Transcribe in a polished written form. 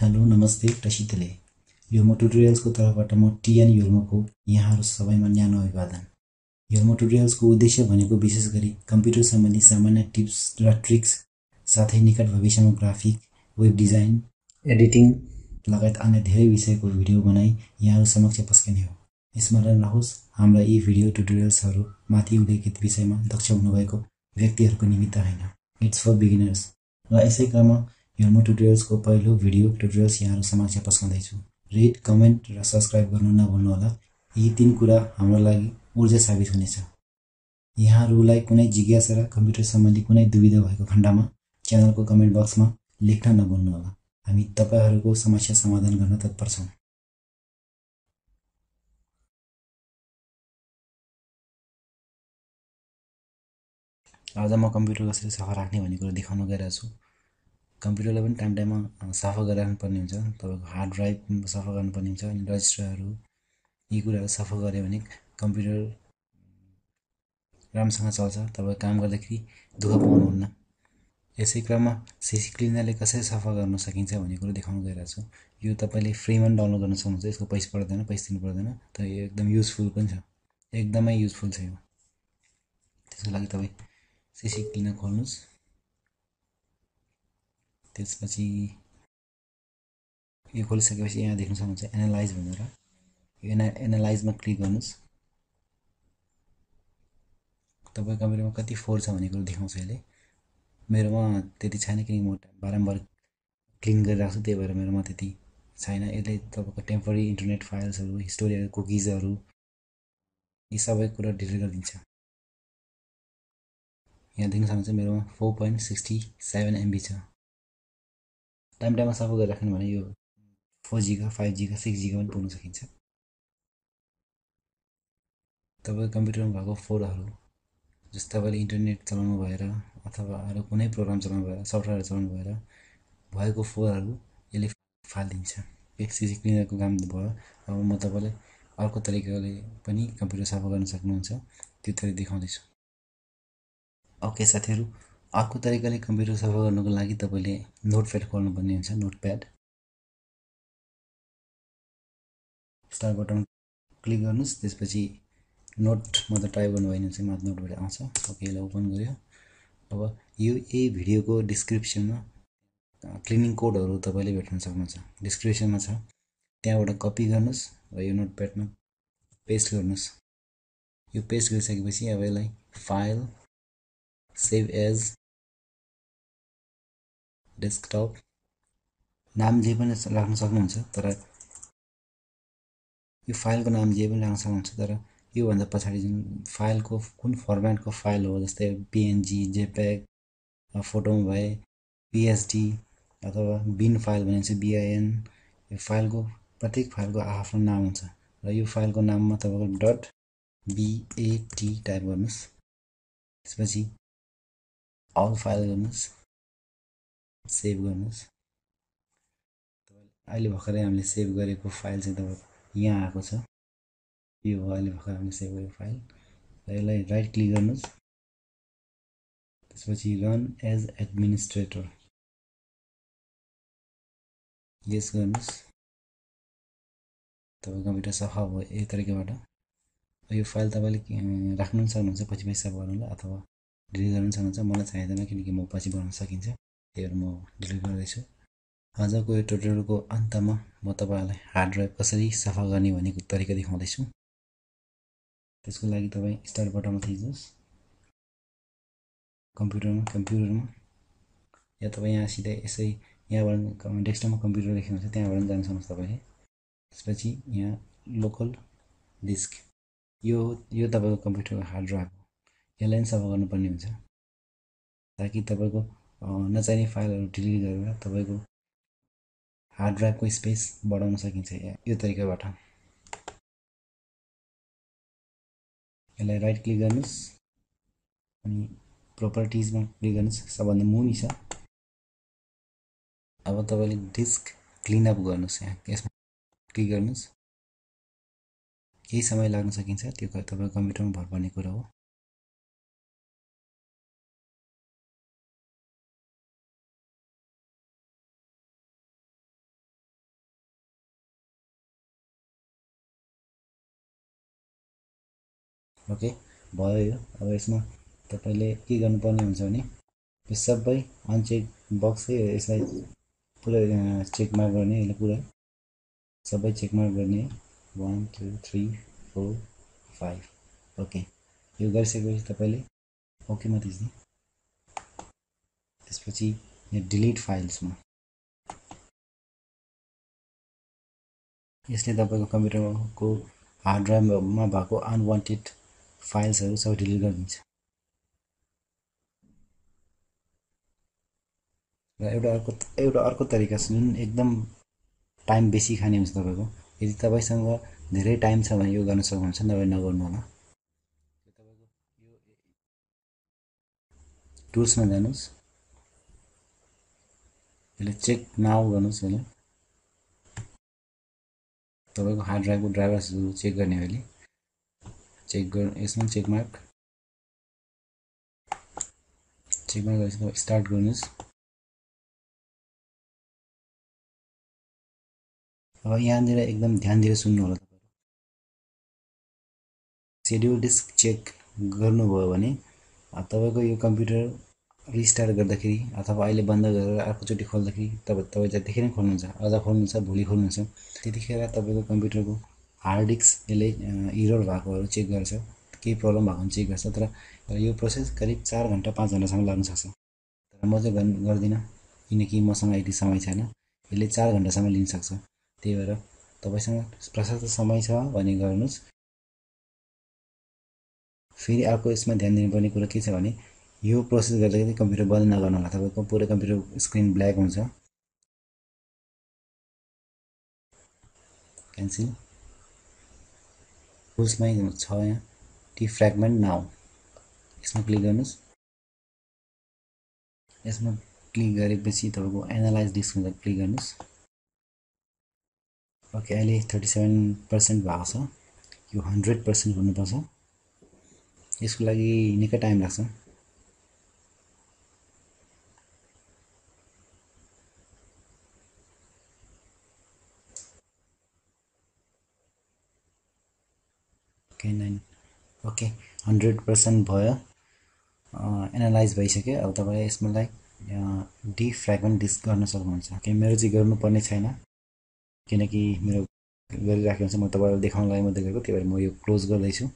Hello नमस्ते प्रसिद्धले योमो ट्युटोरियल्सको तर्फबाट म टिएन योल्मोको यहाँहरू सबैमा न्यानो अभिवादन। योल्मो ट्युटोरियल्सको उद्देश्य भनेको विशेष गरी कम्प्युटर सम्बन्धी सामान्य टिप्स र ट्रिक्स साथै निकट भविष्यमा ग्राफिक, वेब डिजाइन, एडिटिङ लगायत अन्य धेरै विषयको भिडियो बनाई यहाँहरू समक्ष पस्किने हो। स्मरण रहोस्, हाम्रा यी भिडियो ट्युटोरियल्सहरू माथि उल्लेखित विषयमा दक्ष हुनुभएको व्यक्तिहरूको निमित्त होइन, इट्स फर बिगिनर्स। र यसै क्रममा योल्मो ट्युटोरियल्सको पहिलो भिडियो ट्युटोरियल्स यहाँहरू समक्ष पस्काउँदैछु। रेट, कमेन्ट र सब्स्क्राइब गर्न नभुल्नुहोला। यी 3 कुरा हाम्रो लागि ऊर्जा साबित हुनेछ। यहाँहरूलाई कुनै जिज्ञासा र कम्प्युटर सम्बन्धी कुनै दुविधा भएको खण्डमा च्यानलको कमेन्ट बक्समा लेख्न नभुल्नुहोला। हामी तपाईहरूको समस्या समाधान गर्न तत्पर छौँ। आज म कम्प्युटर कसरी सफा राख्ने भन्ने कुरा देखाउन गइरहेको छु। कम्प्युटरलाई पनि टाइममा सफा गरिराख्नुपर्ने हुन्छ। तपाईँको हार्ड ड्राइभ सफा गर्नुपर्ने हुन्छ अनि रजिस्टरहरू यी कुराहरू सफा गऱ्यो भने कम्प्युटर राम्रोसँग चल्छ। तपाईँ काम गर्दाखेरि दुःख पाउनुहुन्न। यसै क्रममा सिसी क्लिनरले कसरी सफा गर्न सकिन्छ भन्ने कुरा देखाउन गइरहेको छु। यो तपाईँले फ्रीमा डाउनलोड गर्न सक्नुहुन्छ। यसको पैसा पर्दैन, पैसा दिनु पर्दैन। तर यो एकदम युजफुल पनि छ, एकदमै युजफुल छ यो। त्यसको लागि तपाईँ सिसी क्लिनर खोल्नुहोस्। त्यसपछि यो खोलिसकेपछि यहाँ देख्न सक्नुहुन्छ एनालाइज भनेर। यो एनालाइजमा क्लिक गर्नुहोस्। तपाईँ कम्प्युटरमा कति फोहोर छ भन्ने कुरो देखाउँछ यसले। मेरोमा त्यति छैन किनकि म बारम्बार क्लिन गरिरहेको छु, त्यही भएर मेरोमा त्यति छैन। यसले तपाईँको टेम्पोररी इन्टरनेट फाइल्सहरू, हिस्टोरीहरू, कुकिजहरू यी सबै कुरा डिलिट गरिदिन्छ। यहाँ देख्न सक्नुहुन्छ मेरोमा 4.67 MB छ। टाइममा सफा गरिराख्नु भने यो 4 GB, 5 GB, 6 GB पनि पुग्न सकिन्छ। तपाईँको कम्प्युटरमा भएको फोहोरहरू जस्तो तपाईँले इन्टरनेट चलाउनु भएर अथवा अरू कुनै प्रोग्राम चलाउनु भएर, सफ्टवेयर चलाउनु भएर भएको फोहोरहरू यसले फालिदिन्छ। सिसी क्लिनरको काम भयो। अब म तपाईँलाई अर्को तरिकाले पनि कम्प्युटर सफा गर्न सक्नुहुन्छ, त्यो तरिका देखाउँदैछु। ओके साथीहरू, अर्को तरिकाले कम्प्युटर सफा गर्नको लागि तपाईँले नोटप्याड खोल्नुपर्ने हुन्छ। नोटप्याड स्टार्ट बटन क्लिक गर्नुहोस्। त्यसपछि नोट मतलब टाइप गर्नुभयो भने चाहिँ माथि नोटबाट आउँछ। ओके, यसलाई ओपन गर्यो। अब यो भिडियोको डिस्क्रिप्सनमा क्लिनिङ कोडहरू तपाईँले भेट्न सक्नुहुन्छ। डिस्क्रिप्सनमा छ, त्यहाँबाट कपी गर्नुहोस् र यो नोटप्याडमा पेस्ट गर्नुहोस्। यो पेस्ट गरिसकेपछि अब यसलाई फाइल, सेभ एज, डेस्कटप नाम जे पनि राख्न सक्नुहुन्छ। तर यो फाइलको नाम जे पनि राख्न सक्नुहुन्छ। तर योभन्दा पछाडि जुन फाइलको कुन फर्मेटको फाइल हो, जस्तै PNG, JPEG, फोटोमा भए PSD अथवा बिन फाइल भने चाहिँ BIN। यो फाइलको प्रत्येक फाइलको आफ्नो नाम हुन्छ र यो फाइलको नाममा तपाईँको .bat टाइप गर्नुहोस्। त्यसपछि अल फाइल गर्नुहोस्, सेभ गर्नुहोस्। अहिले भर्खरै हामीले सेभ गरेको फाइल चाहिँ तपाईँको यहाँ आएको छ। यो हो अहिले भर्खर हामीले सेभ गरेको फाइल। र यसलाई राइट क्लिक गर्नुहोस्। त्यसपछि रन एज एडमिनिस्ट्रेटर यस गर्नुहोस्। तपाईँ कम्प्युटर सफा भयो यही तरिकाबाट। यो फाइल तपाईँले राख्नु पनि सक्नुहुन्छ, पछि सफा गर्नुलाई, अथवा डिलिट गर्नु पनि सक्नुहुन्छ। मलाई चाहिँदैन किनकि म पछि बनाउन सकिन्छ, त्यही भएर म डिलिट गर्दैछु। आजको यो ट्युटोरियलको अन्तमा म तपाईँहरूलाई हार्ड ड्राइभ कसरी सफा गर्ने भन्ने तरिका देखाउँदैछु। त्यसको लागि तपाईँ स्टार्ट बटनमा थिच्नुहोस्। कम्प्युटरमा या तपाईँ यहाँ सिधै यसै यहाँबाट डेस्कटपमा कम्प्युटर लेखेको हुन्छ, त्यहाँबाट पनि जान सक्नुहुन्छ तपाईँले। त्यसपछि यहाँ लोकल डिस्क, यो तपाईँको कम्प्युटरको हार्ड ड्राइभ हो। यसलाई पनि सफा गर्नुपर्ने हुन्छ ताकि तपाईँको नचाहिने फाइलहरू डिलिट गरेर तपाईँको हार्ड ड्राइभको स्पेस बढाउन सकिन्छ यो तरिकाबाट। यसलाई राइट क्लिक गर्नुहोस् अनि प्रोपर्टिजमा क्लिक गर्नुहोस्। सबभन्दा मुनि छ। अब तपाईँले डिस्क क्लिनअप गर्नुहोस्। यहाँ यसमा क्लिक गर्नुहोस्। केही समय लाग्न सकिन्छ, त्यो तपाईँको कम्प्युटरमा भर पर्ने कुरा हो। ओके भयो यो। अब यसमा तपाईले के गर्नुपर्ने हुन्छ भने यो सबै अनचेक बक्स है यसलाई पुरै चेक मार्क गर्ने, यसले पुरै सबै चेक मार्क गर्ने 1 2 3 4 5 ओके। यो गरिसकेपछि तपाईले ओके मा थिच्ने। त्यसपछि यहाँ डिलिट फाइल्समा यसले तपाईको कम्प्युटरको हार्ड ड्राइभमा भएको अनवान्टेड फाइल्सहरु सबै डिलिट गरिदिन्छ। र एउटा अर्को तरिका छ जुन एकदम टाइम बेसी खाने हुन्छ तपाईको। यदि तपाईसँग धेरै टाइम छ भने यो गर्न सक्नुहुन्छ, नभए नगर्नु होला। तपाईको यो टुल्समा जानुस्, यसले चेक नाउ गर्नुस्। यसले तपाईको हार्ड ड्राइभको ड्राइभर्सहरु चेक गर्ने हो। यसले चेक गर्न यसमा चेक मार्क गरेपछि स्टार्ट गर्नुस्। अब यहाँनिर एकदम ध्यान दिएर सुन्नु होला। तपाईहरु शेड्युल डिस्क चेक गर्नुभयो भने तपाईको यो कम्प्युटर रिस्टार्ट गर्दाखेरि अथवा अहिले बन्द गरेर अर्कोचोटी खोल्दाखेरि तपाई जतिखेर खोल्नुहुन्छ, आज खोल्नुहुन्छ, भोलि खोल्नुहुन्छ, त्यतिखेर तपाईको कम्प्युटरको हार्ड डिस्क यसले एरर भएकोहरु चेक गर्छ, केही प्रब्लम भएको चेक गर्छ। तर यो प्रोसेस करिब 4 घण्टा 5 घण्टासम्म लाग्न सक्छ। तर म चाहिँ गर्दिन किनकि मसँग यति समय छैन। यसले 4 घण्टासम्म लिन सक्छ। त्यही भएर तपाईसँग प्रशस्त समय छ भने गर्नुस्। फेरि अर्को यसमा ध्यान दिनुपर्ने कुरा के छ भने यो प्रोसेस गर्दाखेरि कम्प्युटर बन्द नगर्नु होला। तपाईको पुरै कम्प्युटर स्क्रिन ब्ल्याक हुन्छ। क्यान्सल टुल्समै छ यहाँ डिफ्र्यागमेन्ट नाउ, यसमा क्लिक गर्नुस्। यसमा क्लिक गरेपछि तपाईको एनालाइज डिस्कमा क्लिक गर्नुस्। ओके अहिले 37% भएको छ। यो 100% हुनुपर्छ। यसको लागि निकै टाइम लाग्छ। ओके 100% भयो। एनालाइज भइसक्यो। अब तपाईले यसमालाई डिफ्र्यागमेन्ट डिस्क गर्न सक्नुहुन्छ। के मेरो चाहिँ गर्नुपर्ने छैन किनकि मेरो गरिराखेको छ। म तपाईहरुलाई देखाउनलाई मात्रै गरेको। त्यही भएर म यो क्लोज गर्दै छु।